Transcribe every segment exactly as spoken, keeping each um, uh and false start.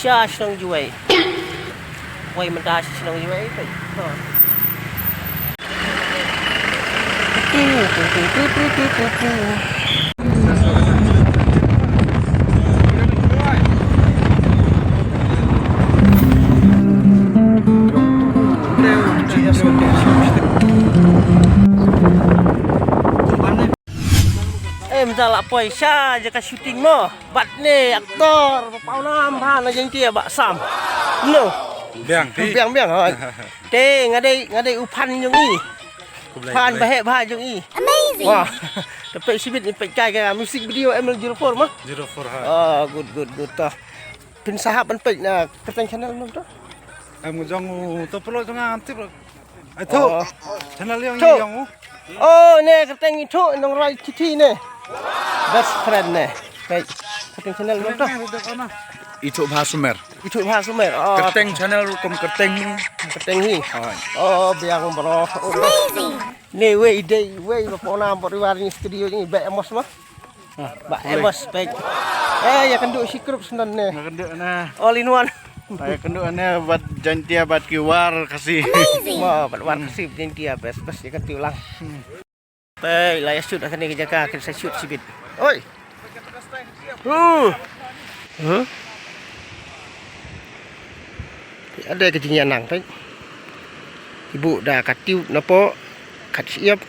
Sha shnong Jwai. Wei mynta sha shnong Jwai. Eh, mynta la poi sha jaka shooting mo. Bad ne actor ba pawnam bha na jingtia ba sam. No. Biang ti. Biang biang hoi. Te nga dei nga dei u fan jong i. Fan ba heh bha jong i. Amazing. Wah. Te peit shibit ni peit kai ka music video M L zero four mo. Zero four ha. Oh, good good good to. Phin sahap ban peit na Kyrteng channel mo to. Em jong u to pelo jong nga tip. Ai thu. Channel yang yang. Oh ne Kyrteng i thu nong rai chithi ne. Best friend ne. Kai Kyrteng channel nong to. I thu bha sumer. I thu bha sumer. Oh. Kyrteng channel rukom Kyrteng. Kyrteng hi. Oh biang bro. Amazing. Ne wei dei wei ba pona boriwar ni studio ni ba emos ma. Ba eh bos pek. Eh ya kendu sikrup senan ne. Nga kendu na. All in one. Ba ya kendu ne bad Jaintia bad ki war Khasi. Amazing. Wah bad war Khasi Jaintia bes bes ya kendu lang. Pek la ya shoot akan ni jaka kita shoot sibit. Oi. Hmm. Huh? Ada ke jingyanang pek. Ibu da katiu napo kat siap.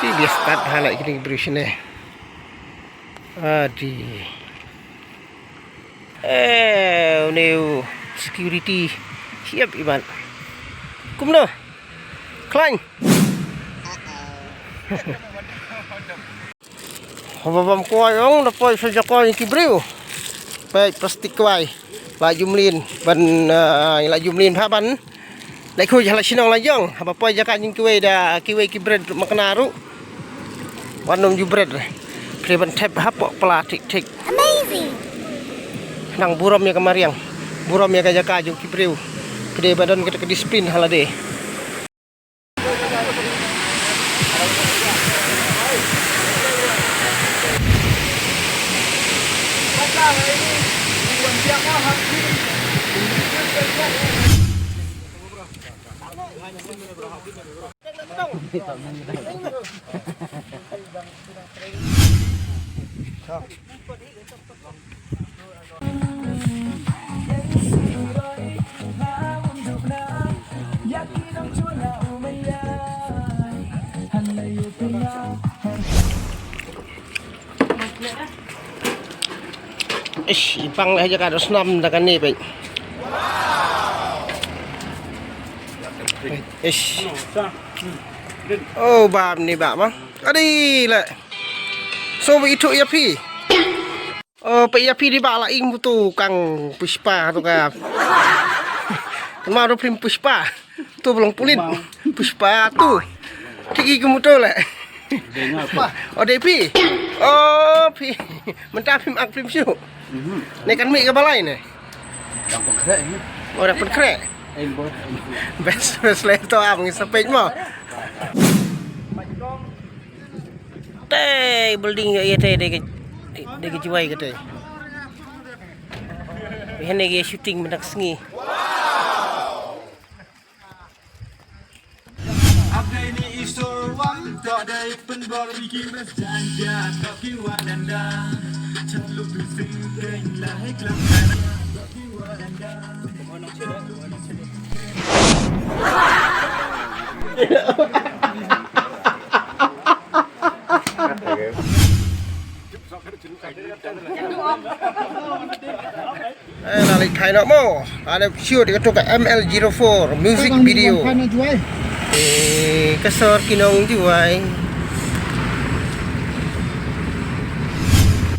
Ti bias kat halai kini beri sini. Adi. Eh, une u security. Siap iban. Kumno? Khlaiñ. Haba bam kwai ong da poi sa ja kwai ki briew. Peit plastik kwai. La jumlin ban la jumlin ha ban. Lai khuid ha la shnong la jong haba poi jaka jong kiwei da kiwei ki bret makna ruh. Wan nym ju bret. Phi ban thep hapoh pla thik thik. Amazing. Nang burom ïa ka mariang. Burom ïa ka jaka jong ki briew. Phi dei ba don kata ka disiplin ha lade. Ish, i pang leh jaka da snam da kane peit. Ish. Oh, bam ni ba ma. Adi leh. So ba itu ïa phi. Oh, peit ïa phi di ba la ing butu kang Pushpa tu ka. Kan ma do film Pushpa. Tu belong pulit. Pushpa tu. Tiki ke mutu leh. Oh, dei phi. Oh, phi. Mynta phim ak phim shu. Ne kan mih ka balai ne. Dang pynkhreh ni. Oh, dang pynkhreh. Best best leh to am ngi sa peit mo. Te building ïa te dei ka dei ka Jwai ka te. Ïa ne ka shooting mynta ka sngi. Eh, la leit khai noh mo. Ane shu dei kato ka M L zero four music video. Eh, ka sor ki nong Jwai.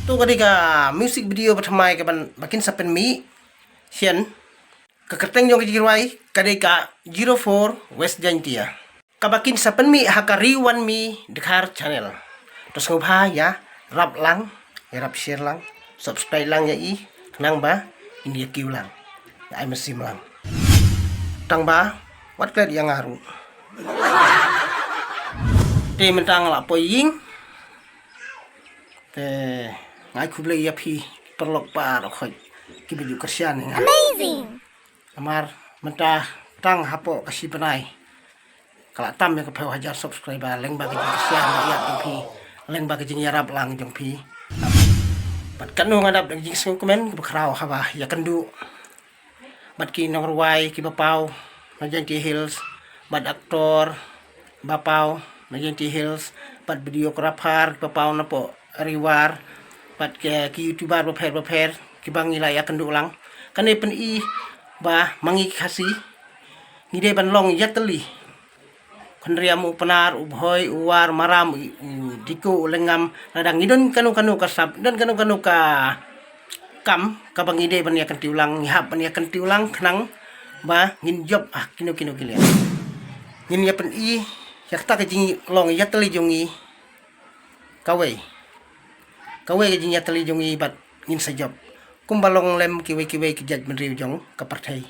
To ka dei ka music video ba thymmai ka ban ba kin sa pynmih. Shen. Ka kyrteng jong ka jingrwai ka dei ka zero four West Jaintia. Kaba kin sa pynmih ha ka Ri Wan Mi Dkhar channel. To sngewbha ïa rap lang, ïa rap share lang, subscribe lang ïa i, khnang ba in ïa kiew lang. Ïa ai mynsiem lang. Tang ba wat klet ïa nga ruh. Te mynta nga la poi ïing. Te ngai khublei ïa phi paralok baroh khoit. kiba ju kyrshan ïa nga. Amazing. Namar mynta tang hapoh ka shi bnai ka la tam ïa ka phew hajar subscriber lyngba ka jingkyrshan ba ïap jong phi, lyngba ka jingïarap lang jong phi. Bad kano nga dap da ka jingsngewkmen kaba khraw haba ïakynduh bad ki nongrwai kiba paw na Jaintia Hills, bad actor ba paw na Jaintia Hills, bad videographer kiba paw napoh Ri War, bad ki, ki YouTuber bapher bapher kiba ngi la ïakynduh lang. Kane pyni ba ma ngi ki Khasi ngi dei ban long ïatylli. Khynriam, u Pnar, u Bhoi, u War, Maram, u, u Diku, u Lyngngam, lada ngi don kano kano ka sap, don kano kano ka kam kaba ngi dei ban ïakyntiew lang, ngi hap ban ïakyntiew lang khnang ba ngin jop ha kino kino ki liang. Ngin ïa pyni ïa kata ka jinglong ïatylli jong ngi. Kawei, kawei ka jingïatylli jong ngi bad ngin sa jop. Kumba long lem kiwei kiwei ki jaitbynriew jong ka pyrthei.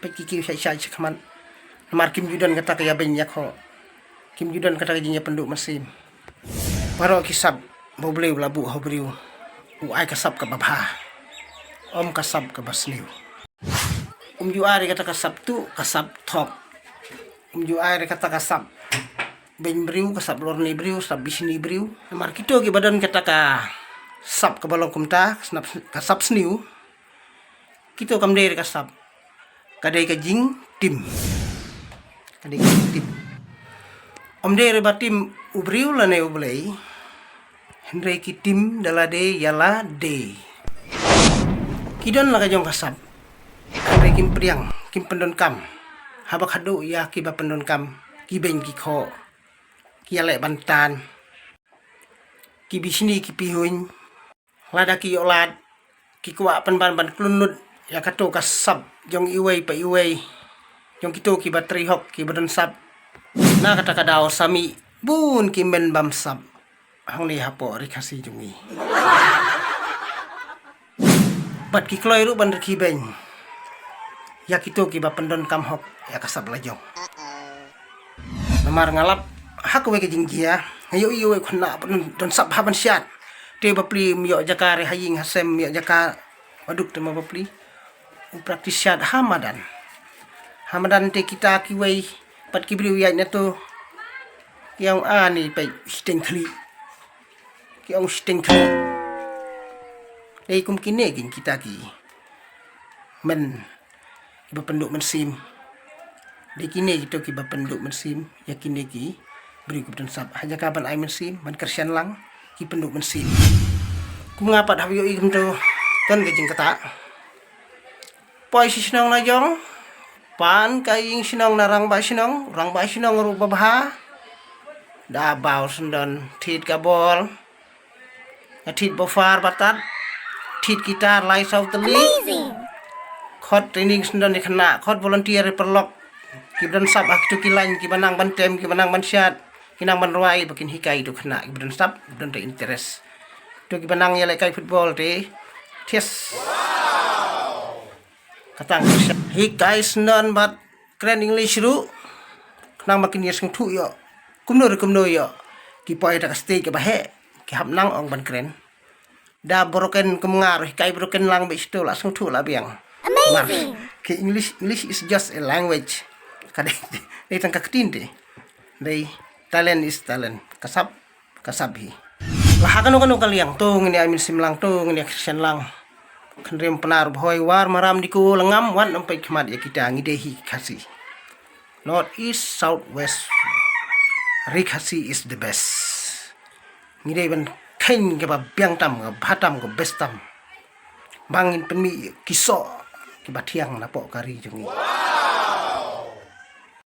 Peit ki kiew shait shait shakhmat. Namar kim ju don kata ka ïabeiñ ïakhoh, kim ju don kata ka jingïapynduh mynsiem. Baroh ki sap ba U Blei u la buh ha u briew, u ai ka sap kaba bha, ym ka sap kaba sniew. Um ju ai re kata ka sap tuh, ka sap thok. Um ju ai re kata ka sap beiñ briew, ka sap lorni briew, sap bishni briew. Namar kito kiba don kata ka sap kaba long kumta, ka sap, ka sap sniew, kito kam dei re ka sap, ka dei ka jingtim. Ka dei ka jingtim. Ym dei re ba tim u briew lane U Blei, hynrei ki tim da lade ïa lade. Ki don la ka jong ka sap, hynrei kim pdiang, kim pyndonkam. Haba khatduh ïa kiba pyndonkam, ki beiñ ki khoh, ki ïaleh ban tan, ki bishni ki pihuiñ. Lada ki ïoh lad, ki kwah pynban ban klun lut ïa kato ka sap jong iwei pa iwei jong kito kiba trei hok, kiba don sap. Na kata ka daw sa mih bun ki men bam sap hangne hapoh Ri Khasi jong ngi. Bad ki kloi ruh ban rkhie beiñ ïa kito kiba pyndonkam hok ïa ka sap la jong. Namar nga lap ha kawei ka jingjia, nga ïohi ïa uwei u khynnah ba don, don sap bha ban shad. Te bapli um ïoh jaka re ha ïing ha sem, um ïoh jaka baduk te ma bapli. U practice shad ha madan. Ha madan te kita kiwei pat ki briew ïaid na to, ki ong ani peit shiteng khlieh. Ki ong shiteng khlieh. Dei kum kine kin kita ki men kiba pynduh mynsiem. Dei kine kito kiba pynduh mynsiem ïa kine ki briew kiba don sap. Ha jaka ban ai mynsiem, ban kyrshan lang, ki pynduh mynsiem. Kum nga pat haba ïohi kumto, don ka jingkata. Poi sha shnong la jong, pan ka ïing shnong na rangbah shnong, rangbah shnong ruh ba bha. Da baw syndon, thied ka bol, nga thied buffer ba tad, thied guitar lai saw tylli. Amazing. Khot training syndon ïa khynnah, khot volunteer ïa paralok. Kiba don sap ha kito ki lain, kiba nang ban tem, kiba nang ban shad, ki nang ban rwai, ba kin hikai ïa kito khynnah kiba don sap, kiba don te interest. To kiba nang ïalehkai football te, thias. Kata nga shad. Hikai syndon bad kren English ruh, khnang ba kin ïa sngewthuh ïoh. Kumno re kumno ïoh. Ki poi ha ka stage kaba heh, ki hap nang ong ban kren. Da broken kum nga ruh, hikai broken lang beit sha to, la sngewthuh la biang. Amazing. Mar, ki English, English is just a language. Ka dei, dei tang ka ktien te. Dei, talent is talent. Ka sap, ka sap hi. La ha kano kano ka liang, to ngin ïa ai mynsiem lang, to ngin ïa kyrshan lang. Khynriam, Pnar, Bhoi, War, Maram, Diku, Lyngngam, wat nym peit khmat ïa kita, ngi dei hi Khasi. North East, South West, Ri Khasi is the best. Ngi dei ban kheiñ kaba biang tam, kaba bha tam, kaba best tam. Ba ngin pynmih ki soh kiba thiang napoh ka ri jong ngi.